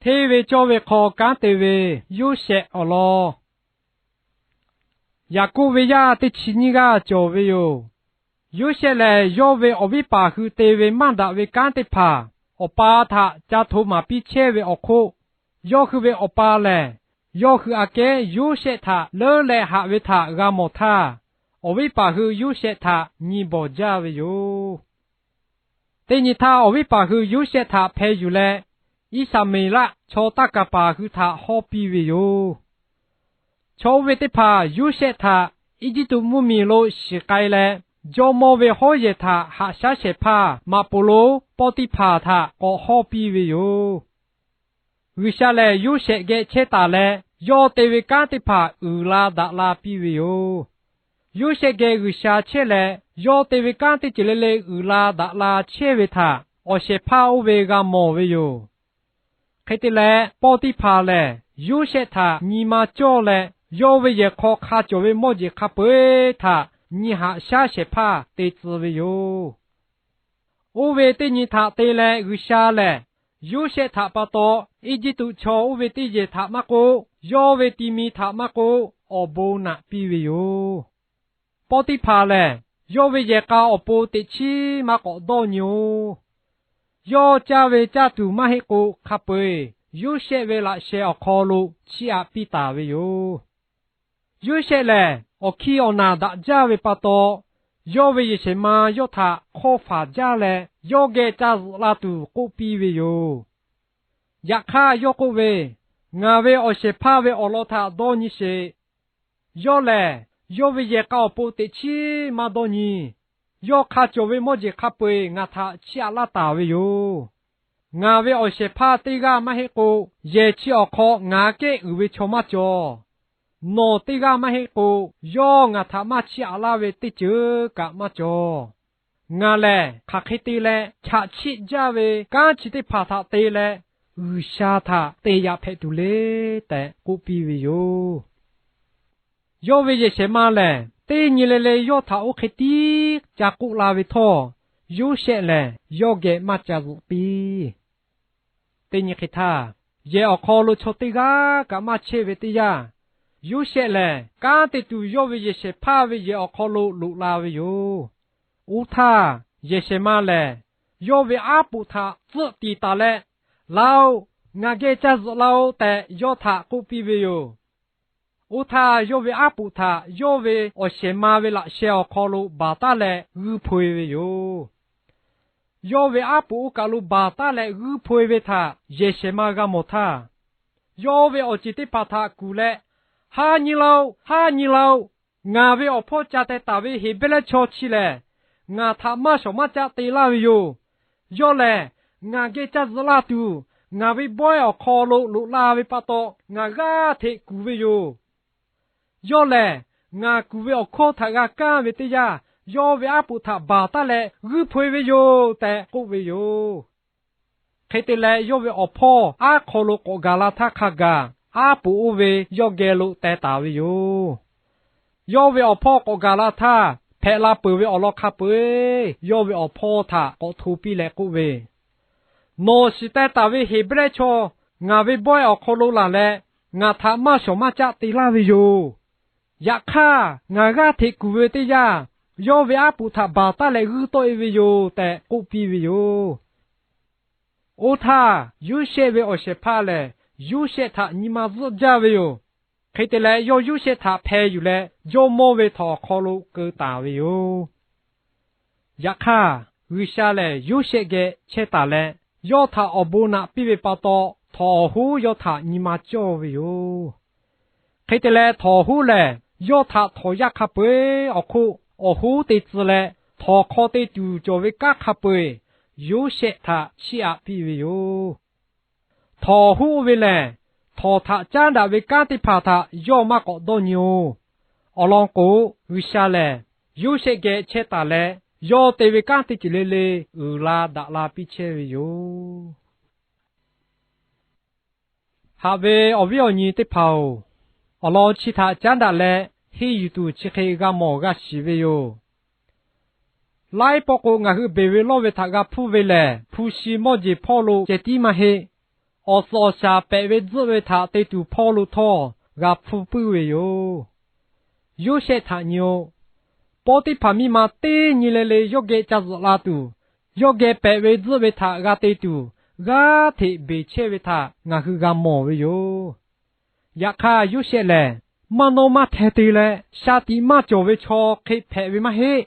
Hteˇ ve cawˇ ve hk'aw kanˉ te ve Yoˇsehꞈ awˬ lawn. Yaˍkoˆ ve yaˇ teˇ chi nyiˇ g'aˇ cawˬ ve yoˬ. Yoˇsehꞈ lehˬ, yawˇ ve awˬ viˉ paˍ hui te ve maˇ daꞈ ve kanˉ teˇ hpaˍ awˬ pa htaꞈ ca hto maˍ piˇ chehˇ ve awˬ hk'oˆ, yawˇ hui ve awˬ pa lehˬ, yawˇ hui aꞈ kehˉ Yoˇsehꞈ htaꞈ leuˉ leh haꞈ ve htaꞈ g'a mawˬ htaˇ, awˬ viˉ paˍ hui Yoˇsehꞈ htaꞈ nyi bawˬ jaˇ ve yoˬ. Teˇ nyi htaˇ, awˬ viˉ paˍ hui Yoˇsehꞈ htaꞈ hpeh yuˬ leh, Iˉsaˍmeˍlaˆ chaw taˇ kaˍ paˍ hui htaꞈ hawˇ piˇ ve yoˬ. Chaw oˇ ve teˇ hpaˍ Yoˇsehꞈ htaꞈ Eˇjiˇtuꞈ mvuhˇmiˬ lo shiˍ k'ai leh, jawˇmawˇ ve hawˉ yehˬ htaꞈ haꞈ shaˉ shehˍ hpaˇ maꞈ poˍ lonˉ Pawˇtiˇhpaˍ htaꞈ k'awꞈ hawˇ piˇ ve yoˬ. G'uiˬsha lehˬ, Yoˇsehꞈ geh chehˇ taˍ leh, yawˇ te ve kanˉ teˇ hpaˍ uiˍ la daꞈ la piˇ ve yoˬ. Yoˇsehꞈ geh G'uiˬsha chehˇ leh, yawˇ te ve kanˉ teˇ ceuˬ le le uiˍ la daꞈ la chehˇ ve htaꞈ awˬ shehˍ hpaˇ oˇ ve g'a mawˬ ve yoˬ. Hk'e te leh, Pawˇtiˇhpaˍ lehˬ Yoˇsehꞈ htaꞈ nyi ma cawˇ leh, yawˇ ve yehˬ hk'aw hk'a cawˬ ve mawˇ jeˬ hk'a peu-eˬ htaꞈ nyi haꞈ shaˉ shehˍ hpaˇ te tcuh ve yoˬ. Oˇ ve teˇ nyi htaꞈ te leh G'uiˬsha lehˬ, Yoˇsehꞈ htaꞈ pa taw Eˇjiˇtuꞈ chaw oˇ ve teˇ yehˬ htaꞈ maˇ k'oˆ, yawˇ ve ti mi htaꞈ maˇ k'oˆ, awˬ bon naꞈ piˇ ve yoˬ. Pawˇtiˇhpaˍ lehˬ, yawˇ ve yehˬ k'a awˬ pon teꞈ chiˉ maˇ k'awꞈ dawˇ nyi-oˬ. Yawˇ caˇ ve caˇ tuˬ maˇ heˆ k'o, hk'a peu-eˬ Yoˇsehꞈ ve laꞈ sheh awˬ hk'aw lo chiˇ aꞈ piˇ taˍ ve yoˬ. Yoˇsehꞈ lehˬ, awˬ hkiˇ awˬ naˬ daꞈ jaˇ ve pa taw, yawˇ ve yehˬ shehˍ ma yawˇ htaꞈ hk'awˇ faˍ jaˇ leh, yawˇ geh ca zuhꞈ la tuˬ k'oˆ piˇ ve yoˬ. Yaꞈ hk'aˇ yawˇ k'oˆ ve, Ngaˬ ve awˬ shehˍ hpaˇ ve awˬ lawn htaꞈ dawˇ nyi sheˍ. Yawˇ lehˬ, yawˇ ve yehˬ k'a awˬ pon teꞈ chiˉ maˇ dawˇ nyi. Yawˇ hk'a cawˬ ve mawˇ jeˬ hk'a peu-eˬ ngaˬ htaꞈ chiˇ aꞈ laˇ taˍ ve yoˬ. Ngaˬ ve awˬ shehˍ hpaˇ teˇ g'aˇ maˇ heˆ k'o, yehˬ chi awˬ hk'aw ngaˬ kehˉ uiˍ ve chaw maˇ cawˬ. Nawˬ teˇ g'aˇ maˇ heˆ k'o, yawˇ ngaˬ htaꞈ maˇ chiˇ aꞈ laˇ ve teˇ ceuˬ kaꞈ maˇ cawˬ. Ngaˬ lehˬ hk'aˬ hk'e te leh chaꞈ chiˆ jaˇ ve kanˉ chi teˇ hpaˍ htaꞈ te leh, G'uiˬsha htaꞈ te yaꞈ hpehꞈ tuˬ le tehꞈ k'oˆ piˇ ve yoˬ. Yawˇ ve yehˬ shehˍ ma lehˬ, teˇ nyi le le yawˇ htaꞈ oˇ hk'e tiˉ ca k'oˆ la ve htawˇ, Yoˇsehꞈ lehˬ yawˇ geh maˇ ca zuhꞈ piˇ. Teˇ nyi hk'e htaˇ, yehˬ awˬ hk'aw lo chaw teˇ g'aˇ kaꞈ maˇ chehˇ ve teˇ yanˇ, Yoˇsehꞈ lehˬ kanˉ te tuˬ yawˇ ve yehˬ shehˍ hpaˇ ve yehˬ awˬ hk'aw lo loꞈ la ve yoˬ. Oˇ htaˇ, yehˬ shehˍ ma lehˬ yawˇ ve aˉ poꞈ htaꞈ tcuhˆ tiˍ taˍ leh, Laˇ-oˆ, ngaˬ geh ca zuhꞈ laˇ-oˆ tehꞈ yawˇ htaꞈ k'oˆ piˇ ve yoˬ. Oˇ htaˇ, yawˇ ve aˉ poꞈ htaꞈ yawˇ ve awˬ shehˍ ma ve laꞈ sheh awˬ hk'aw lo baˬ taˉ leh g'uiˇ hpaw-e ve yoˬ. Yawˇ ve aˉ poꞈ oˇ kaˬ lo baˬ taˉ leh g'uiˇ hpaw-e ve htaꞈ yehˬ shehˍ ma g'a mawˬ htaˇ, yawˇ ve awˬ ceˬ teˇ hpaˍ htaꞈ kuˬ leh, Haˉ nyi laˇ-oˆ, haˉ nyi laˇ-oˆ. Ngaˬ ve awˬ hpawˇ ca teh taˍ ve Heˍbrehˇ chaw chi lehˬ, ngaˬ htaꞈ maˇ shawˍ maˇ caˆ te laˇ ve yoˬ. Yawˇ lehˬ, ngaˬ geh caˇ zuhꞈ laˇ tuˬ, ngaˬ ve bawehˇ awˬ hk'aw lo loꞈ la ve pa taw ngaˬ g'aˇ hteꞈ kuˬ ve yoˬ. Yawˇ lehˬ, ngaˬ kuˬ ve awˬ hkawˇ htaꞈ g'a kaˇ ve teˇ yanˇ, yawˇ ve aˉ poꞈ htaꞈ baˬ taˉ leh g'uiˇ hpaw-e ve yoˬ tehꞈ k'oˆ ve yoˬ. Hk'e te leh, yawˇ ve awˬ hpawˇ aˉ hk'aw lo k'awꞈ gaˬ la htaˇ hk'a gaˬ, aˉ poꞈ oˇ ve yawˇ geh lo teh taˍ ve yoˬ. Yawˇ ve awˬ hpawˇ k'awꞈ gaˬ la htaˇ, hpehꞈ la peuˬ ve awˬ lawn hk'a peu-eˬ yawˇ ve awˬ hpawˇ htaꞈ k'awꞈ hto piˇ leh k'oˆ ve, Nawˬ shiˍ teh taˍ ve Heˍbrehˇ chaw ngaˬ ve bawehˇ awˬ hk'aw lo laˬ leh, ngaˬ htaꞈ maˇ shawˍ maˇ caˆ te laˇ ve yoˬ. Yaꞈ hk'aˇ, ngaˬ g'aˇ hteꞈ kuˬ ve teˇ yanˇ, yawˇ ve aˉ poꞈ htaꞈ baˬ taˉ leh g'uiˇ tawˆ-e ve yoˬ tehꞈ k'oˆ piˇ ve yoˬ. Oˇ htaˇ, Yoˇsehꞈ ve awˬ shehˍ hpaˇ lehˬ, Yoˇsehꞈ htaꞈ nyi ma zuhˆ jaˇ ve yoˬ. Hk'e te leh, yawˇ Yoˇsehꞈ htaꞈ hpeh yuˬ leh, jawˇmawˇ ve htawnˍ awˬ hk'aw lo keu taˍ ve yoˬ. Yaꞈ hk'aˇ, G'uiˬsha lehˬ Yoˇsehꞈ geh chehˇ taˍ leh, yawˇ htaꞈ awˬ bon naꞈ piˇ ve pa taw, htawnˍ awˬ hoˉ yawˇ htaꞈ nyi ma cawˇ ve yoˬ. Hk'e te leh, htawnˍ awˬ hoˉ lehˬ yawˇ htaꞈ htawnˍ yaˇ hk'a peu-eˬ awˬ hk'oˆ awˬ hoˉ te tcuh leh, htawnˍ hk'aw te tuˬ cawˬ ve kanˉ hk'a peu-eˬ Yoˇsehꞈ htaꞈ chiˇ aꞈ piˇ ve yoˬ. Htawnˍ awˬ hoˉ oˇ ve lehˬ, htawnˍ htaꞈ caˉ daꞈ ve kanˉ teˇ hpaˍ htaꞈ yawˇ maˇ k'awꞈ dawˇ nyi-oˬ. Awˬ lawn k'o, G'uiˬsha lehˬ Yoˇsehꞈ geh chehˇ taˍ leh, yawˇ te ve kanˉ teˇ ceuˬ le le uiˍ la daꞈ la piˇ chehˇ ve yoˬ. Haꞈ ve awˬ viˉ awˬ nyi teˇ hpaˍ-oˬ, awˬ lawn chi htaꞈ caˉ daꞈ leh henˇ yuˬ tuˬ chi hk'e g'a mawˬ g'a shiˍ ve yoˬ. Laiˉ pawˆ k'o, ngaˬ hui beˬ ve lawˇ ve htaꞈ g'a hpuˇ ve lehˬ, hpu shi mawˇ jeˬ hpawˇ lo ceh tiˉ maˇ heˆ. awˬ suhˍ awˬ shaˍ pehꞈ ve tzuhˆ ve htaꞈ te tuˬ hpawˇ lo htawˇ g'a hpfuhˇ puiˉ ve yoˬ. Yoˇsehꞈ htaꞈ nyi-o. Pawˇtiˇhpaˍ miˇ ma teˇ nyi le le yawˇ geh ca zuhꞈ la tuˬ, yawˇ geh pehꞈ ve tzuhˆ ve htaꞈ g'a te tuˬ, g'aˇ hteꞈ beˬ chehˇ ve htaꞈ ngaˬ hui g'a mawˬ ve yoˬ. Yaꞈ hk'aˇ, Yoˇsehꞈ lehˬ maˇ nawˇ maˇ hteh te leh sha tiꞈ maˇ cawˬ ve chaw hk'e hpehꞈ ve maˇ heˆ.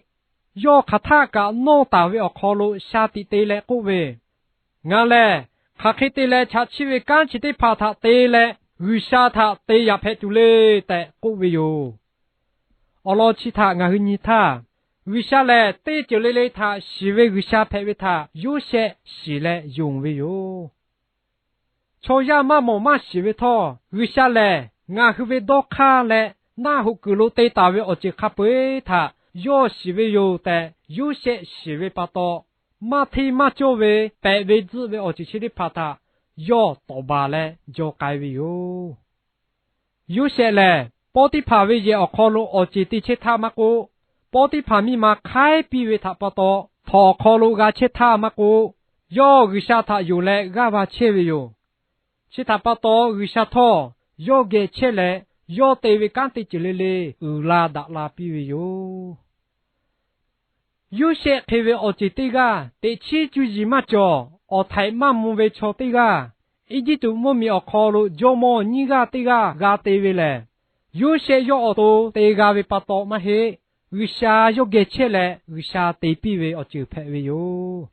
Yawˇ hk'aˬ htaˆ kaꞈ nawˇ taˍ ve awˬ hk'aw lo sha tiꞈ te leh k'oˆ ve, Ngaˬ lehˬ hk'aˬ hk'e te leh chaꞈ chiˇ ve kanˉ chi teˇ hpaˍ htaꞈ te leh G'uiˬsha htaꞈ te yaꞈ hpehꞈ tuˬ le tehꞈ k'oˆ ve yoˬ. Awˬ lawn chi htaꞈ ngaˬ hui nyi htaˇ, G'uiˬsha lehˬ teˇ ceuˬ le le htaꞈ shiˍ ve G'uiˬsha hpehꞈ ve htaꞈ Yoˇsehꞈ shiˍ leh yonˍ ve yoˬ. Chaw yaˇ maˇ mawˬ maˇ shiˍ ve htawˇ, G'uiˬsha lehˬ ngaˬ hui ve dawˇ hk'aˇ leh naˆ hoꞈ kuiˬ lo te taˍ ve awˬ ceuˬ hk'a peu-eˬ htaꞈ yawˇ shiˍ ve yoˬ tehꞈ Yoˇsehꞈ shiˍ ve pa taw, maˇ hteˇ maˇ cawˇ ve pehꞈ ve tzuhˆ ve awˬ ceuˬ chi teˇ hpaˍ htaꞈ yawˇ tawˍ baˬ leh jaw k'ai ve yoˬ. Yoˇsehꞈ lehˬ, Pawˇtiˇhpaˍ ve yehˬ awˬ hk'aw lo awˬ ceˬ te chehˇ htaˇ maˇ k'oˆ, Pawˇtiˇhpaˍ miˇ ma hk'aiˉ piˇ ve htaꞈ pa taw, htawnˍ awˬ hk'aw lo g'a chehˇ htaˇ maˇ k'oˆ, yawˇ G'uiˬsha htaꞈ yonˍ leh g'aˇ va chehˇ ve yoˬ. Chi htaꞈ pa taw, G'uiˬsha htawˇ yawˇ geh chehˇ leh, yawˇ te ve kanˉ teˇ ceuˬ le le uiˍ la daꞈ la piˇ ve yoˬ. Yoˇsehꞈ hk'e ve awˬ ceˬ teˇ g'aˇ teꞈ chiˉ cuˇ yiˍ maˇ cawˬ, awˬ htaiꞈ maˇ mvuh ve chaw teˇ g'aˇ, Eˇjiˇtuꞈ mvuhˇmiˬ awˬ hk'aw lo jawˇmawˇ nyiˇ g'aˇ teˇ g'aˇ g'a te ve lehˬ, Yoˇsehꞈ yawˇ awˬ to te g'a ve pa taw maˇ heˆ. G'uiˬsha yawˇ geh chehˇ leh G'uiˬsha te piˇ ve awˬ ceuˬ hpehꞈ ve yoˬ.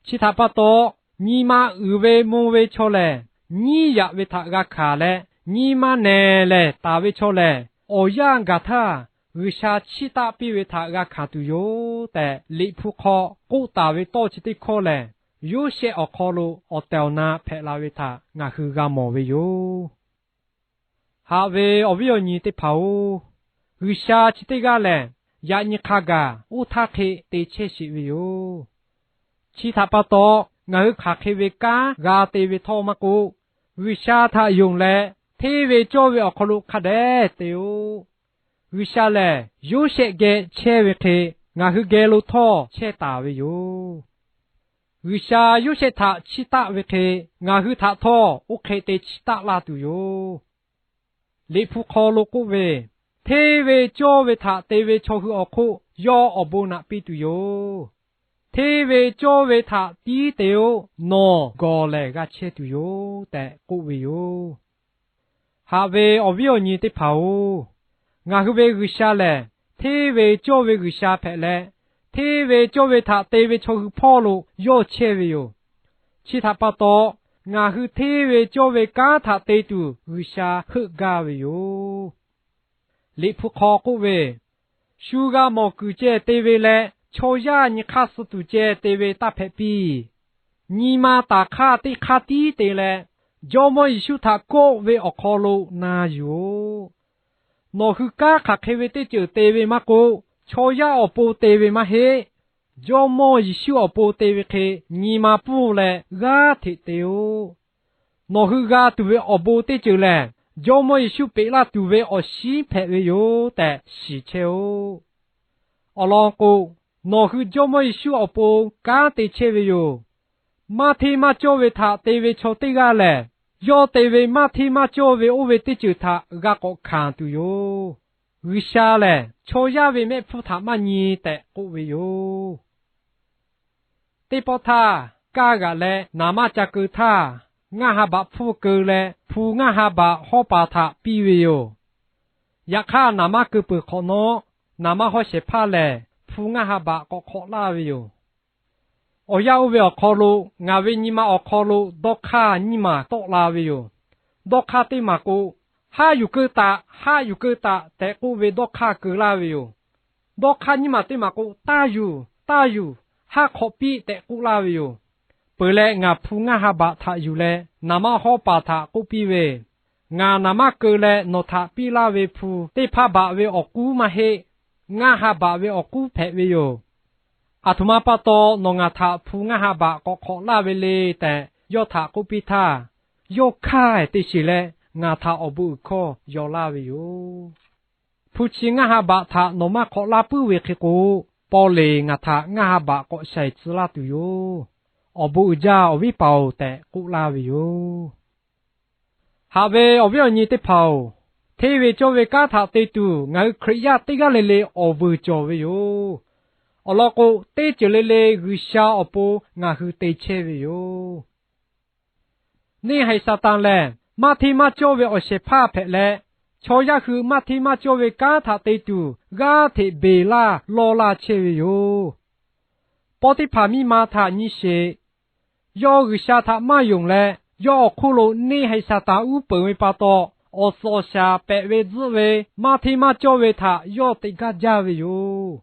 Chi htaꞈ pa taw, nyi ma uiˍ ve mvuh ve chaw lehˬ, nyiˉ yaꞈ ve htaꞈ g'a hkanˍ leh, nyi ma nehˬ lehˬ taˍ ve chaw lehˬ, awˬ yanˇ gaˬ htaˇ G'uiˬsha chiˇ taˆ piˇ ve htaꞈ g'a hkanˍ tuˬ yoˬ tehꞈ, Liꞈ hpu hk'aw k'oˆ taˍ ve tawˇ chi teˇ hkawˇ lehˬ, Yoˇsehꞈ awˬ hk'aw lo awˬ tehˬ awˬ na hpehꞈ la ve htaꞈ ngaˬ hui g'a mawˬ ve yoˬ. Haꞈ ve awˬ viˉ awˬ nyi teˇ hpaˍ-oˬ, G'uiˬsha chi teˇ g'aˇ lehˬ, yaꞈ nyi hk'a gaˬ oˇ htaˇ hk'e te chehˇ sheˍ ve yoˬ. Chi htaꞈ pa taw, ngaˬ hui hk'aˬ hk'e ve kanˉ g'a te ve htawˇ maˇ k'oˆ, G'uiˬsha htaꞈ yonˍ leh hteˇ ve cawˇ ve awˬ hk'aw lo hk'a dehꞈ te-o. G'uiˬsha lehˬ Yoˇsehꞈ geh chehˇ ve hk'e, ngaˬ hui geh lo htawˇ chehˇ taˍ ve yoˬ. G'uiˬsha Yoˇsehꞈ htaꞈ chiˇ taˆ ve hk'e, ngaˬ hui htaꞈ htawˇ oˇ hk'e te chiˇ taˆ laˇ tuˬ yoˬ. Liꞈ hpu hk'aw lo k'oˆ ve, Hteˇ ve cawˇ ve htaꞈ te ve chaw hui awˬ hk'oˆ yawˇ awˬ bon naꞈ piˇ tuˬ yoˬ. Hteˇ ve cawˇ ve htaꞈ tiˉ te-o. Nawˬ gawˬ lehˬ g'a chehˇ tuˬ yoˬ tehꞈ k'oˆ ve yoˬ. Haꞈ ve awˬ viˉ awˬ nyi teˇ hpaˍ-oˬ, ngaˬ hui ve G'uiˬsha lehˬ hteˇ ve cawˇ ve G'uiˬsha hpehꞈ leh, hteˇ ve cawˇ ve htaꞈ te ve chaw hui hpawˇ lo yawˇ chehˇ ve yoˬ. Chi htaꞈ pa taw, ngaˬ hui hteˇ ve cawˇ ve kanˉ htaꞈ te tuˬ G'uiˬsha heuˆ gaˇ ve yoˬ. Liꞈ hpu hk'aw k'oˆ ve, Shu g'a mawˬ kuiˬ ceh te ve leh chaw yaˇ nyi hk'aˇ suh tuˬ ceh te ve taˇ hpehꞈ piˇ. Nyi ma taˍ hk'aˇ teˇ hk'aˇ tiˉ te leh, Jawˇmawˇ Yeˍsuˆ htaꞈ kawˆ ve awˬ hk'aw lo na yuˬ-oˬ. Nawˬ hui kanˉ hk'aˬ hk'e ve teˇ ceuˬ te ve maˇ k'oˆ, chaw yaˇ awˬ pon te ve maˇ heˆ. Jawˇmawˇ Yeˍsuˆ awˬ pon te ve hk'e nyi ma pfuhˇ leh g'aˇ hteꞈ te-o. Nawˬ hui g'a tuˬ ve awˬ bon teˇ ceuˬ lehˬ, Jawˇmawˇ Yeˍsuˆ peꞈ laˇ tuˬ ve awˬ shinˉ hpehꞈ ve yoˬ tehꞈ shiˍ chehˇ-oˆ. Awˬ lawn k'o, nawˬ hui Jawˇmawˇ Yeˍsuˆ awˬ pon kanˉ te chehˇ ve yoˬ. Maˇ hteˇ maˇ cawˇ ve htaꞈ te ve chaw teˇ g'aˇ lehˬ, yawˇ te ve maˇ hteˇ maˇ cawˇ ve oˇ ve teˇ ceuˬ htaꞈ g'a k'awꞈ hkanˍ tuˬ yoˬ. G'uiˬsha lehˬ chaw yaˇ ve mehˆ hpfuhˇ htaꞈ maˇ nyi tehꞈ k'oˆ ve yoˬ. Teˇ pawˆ htaˇ, kaˇ g'aꞈ leh naˍ manˇ ca keu htaˇ, ngaˇ ha baꞈ hpfuhˇ keu leh hpu ngaˇ ha baꞈ hawˉ paˍ htaꞈ piˇ ve yoˬ. Yaꞈ hk'aˇ, naˍ manˇ keu peuˬ hk'awꞈ nawˉ, naˍ manˇ hawˉ shehˍ hpaˇ lehˬ hpu ngaˇ ha baꞈ k'awꞈ hk'awꞈ laˇ ve yoˬ. Awˬ yanˇ oˇ ve awˬ hk'aw lo ngaˬ ve nyi ma awˬ hk'aw lo dawˇ hk'aˇ nyiˇ maˬ tawˆ la ve yoˬ. Dawˇ hk'aˇ teˇ maˬ k'o, Haˆ yuˬ keu taꞈ, haˆ yuˬ keu taꞈ tehꞈ k'oˆ ve dawˇ hk'aˇ keu laˇ ve yoˬ. Dawˇ hk'aˇ nyiˇ maˬ teˇ maˬ k'o, Taˇ yuˬ, taˇ yuˬ, haˆ hk'awꞈ piˇ tehꞈ k'oˆ laˇ ve yoˬ. Peuˬ leh, ngaˬ hpu ngaˇ ha baꞈ htaꞈ yuˬ leh naˍ manˇ hawˉ paˍ htaꞈ k'oˆ piˇ ve, Ngaˬ naˍ manˇ keu leh nawˬ htaꞈ piˇ laˇ ve hpu teˇ hpaˇ baꞈ ve awˬ k'uˉ maˇ heˆ. Ngaˇ ha baꞈ ve awˬ k'uˉ hpehꞈ ve yoˬ. Aˬ htoꞈ ma pa taw nawˬ ngaˬ htaꞈ hpu ngaˇ ha baꞈ k'awꞈ hk'awꞈ laˇ ve le tehꞈ yawˇ htaꞈ k'oˆ piˇ htaˇ, yawˇ hkanˇ te sheˍ leh ngaˬ htaꞈ awˬ bon uiˍ hkawˇ yaw laˇ ve yoˬ. Hpu chi ngaˇ ha baꞈ htaꞈ nawˬ maˇ hk'awꞈ laˇ puiˉ ve hk'e k'o, paw leˬ ngaˬ htaꞈ ngaˇ ha baꞈ k'awꞈ shaiˍ tcuh laˇ tuˬ yoˬ. awˬ bon uiˍ jaˇ awˬ viˉ paˍ-oˬ tehꞈ k'oˆ laˇ ve yoˬ. Haꞈ ve awˬ viˉ awˬ nyi teˇ hpaˍ-oˬ, hteˇ ve cawˇ ve kanˉ htaꞈ te tuˬ ngaˬ hui Hkriꞈ yaˇ teˇ g'aˇ le le awˬ vuiˬ cawˬ ve yoˬ. Awˬ lawn k'o, teˇ ceuˬ le le G'uiˬsha awˬ pon ngaˬ hui te chehˇ ve yoˬ. Neˇhaiˬ Saˍtanˍ lehˬ, maˇ hteˇ maˇ cawˇ ve awˬ shehˍ hpaˇ hpehꞈ leh, chaw yaˇ hui maˇ hteˇ maˇ cawˇ ve kanˉ htaꞈ te tuˬ g'aˇ hteꞈ beˬ laˇ lawˇ laˇ chehˇ ve yoˬ. Pawˇtiˇhpaˍ miˇ ma htaꞈ nyi sheˍ. Yawˇ G'uiˬsha htaꞈ maˇ yonˍ leh, yawˇ awˬ hk'oˆ lo neˇhaiˬ Saˍtanˍ uˉ peunˍ ve pa taw, awˬ suhˍ awˬ shaˍ pehꞈ ve tzuhˆ ve maˇ hteˇ maˇ cawˇ ve htaꞈ yawˇ te gaˇ jaˇ ve yoˬ.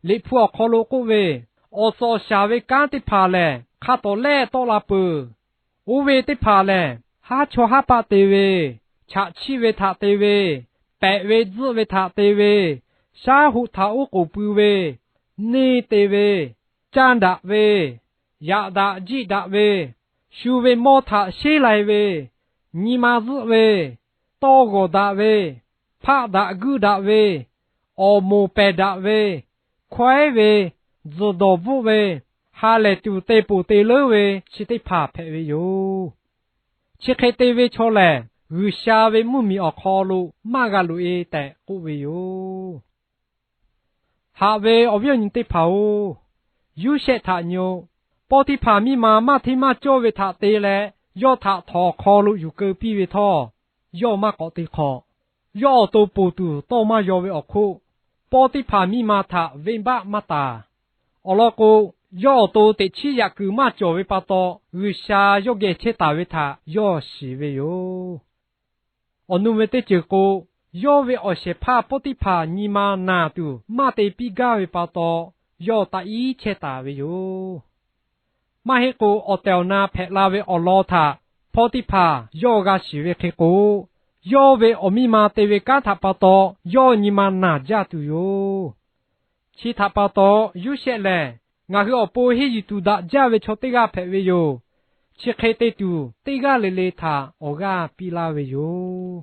Liꞈ hpu awˬ hk'aw lo k'oˆ ve, awˬ suhˍ awˬ shaˍ ve kanˉ teˇ hpaˍ lehˬ, hk'a tawˍ lehˆ tawˆ la peuˬ. Oˇ ve teˇ hpaˍ lehˬ, haˉ chawˇ haˉ paˆ te ve, chaꞈ chiˆ ve htaꞈ te ve, pehꞈ ve tzuhˆ ve htaꞈ te ve, shaˉ hoꞈ htaꞈ oˉ k'oˍ pui ve, neˇ te ve, caˇ daꞈ ve, yaꞈ daꞈ jiˆ daꞈ ve, shu ve mawˇ htaꞈ sheˉ lai ve, nyi ma zuhˆ ve, tawˇ g'awˬ daꞈ ve, hpaˆ daꞈ guiˇ daꞈ ve, awˬ moˍ pehˬ daꞈ ve, hkawehˉ ve, tzuhˬ dawˬ bvuhˆ ve, ha lehˬ tuˬ te ponˬ te leuˉ ve chi teˇ hpaˍ hpehꞈ ve yoˬ. Chi hk'e te ve chaw lehˬ, G'uiˬsha ve mvuhˇmiˬ awˬ hk'aw lo maˇ g'a loꞈ-e tehꞈ k'oˆ ve yoˬ. Haꞈ ve awˬ viˉ awˬ nyi teˇ hpaˍ-oˬ, Yoˇsehꞈ htaꞈ nyi-o. Pawˇtiˇhpaˍ miˇ ma maˇ hteˇ maˇ cawˇ ve htaꞈ te leh, yawˇ htaꞈ htawnˍ hk'aw lo yuˬ keu piˇ ve htawˇ, yawˇ maˇ k'awꞈ te hk'awꞈ. Yawˇ awˬ to ponˬ tuˬ tawˇ maˇ yaw ve awˬ hk'oˆ, Pawˇtiˇhpaˍ miˇ ma htaꞈ venˇbaˆ maˇ taˍ. Awˬ lawn k'o, yawˇ awˬ to teꞈ chiˉ yaꞈ kuiˬ maˇ cawˬ ve pa taw, G'uiˬsha yawˇ geh chehˇ taˍ ve htaꞈ yawˇ shiˍ ve yoˬ. Awˬ nu ve teˇ ceuˬ k'o, yawˇ ve awˬ shehˍ hpaˇ Pawˇtiˇhpaˍ nyi ma naˬ tuˬ maˇ te piˇ gaˇ ve pa taw, yawˇ taꞈ iˉ chehˇ taˍ ve yoˬ. Maˇ heˆ k'o, awˬ tehˬ awˬ na hpehꞈ la ve awˬ lawn htaꞈ Pawˇtiˇhpaˍ yawˇ g'a shiˍ ve hk'e k'o, yawˇ ve awˬ miˇ ma te ve kanˉ htaꞈ pa taw yawˇ nyi ma naˬ jaˇ tuˬ yoˬ. Chi htaꞈ pa taw, Yoˇsehꞈ lehˬ ngaˬ hui awˬ pon henˇ yuˬ tuˬ daꞈ jaˇ ve chaw teˇ g'aˇ hpehꞈ ve yoˬ. Chi hk'e te tuˬ, teˇ g'aˇ le le htaꞈ awˬ g'aˇ piˇ laˇ ve yoˬ.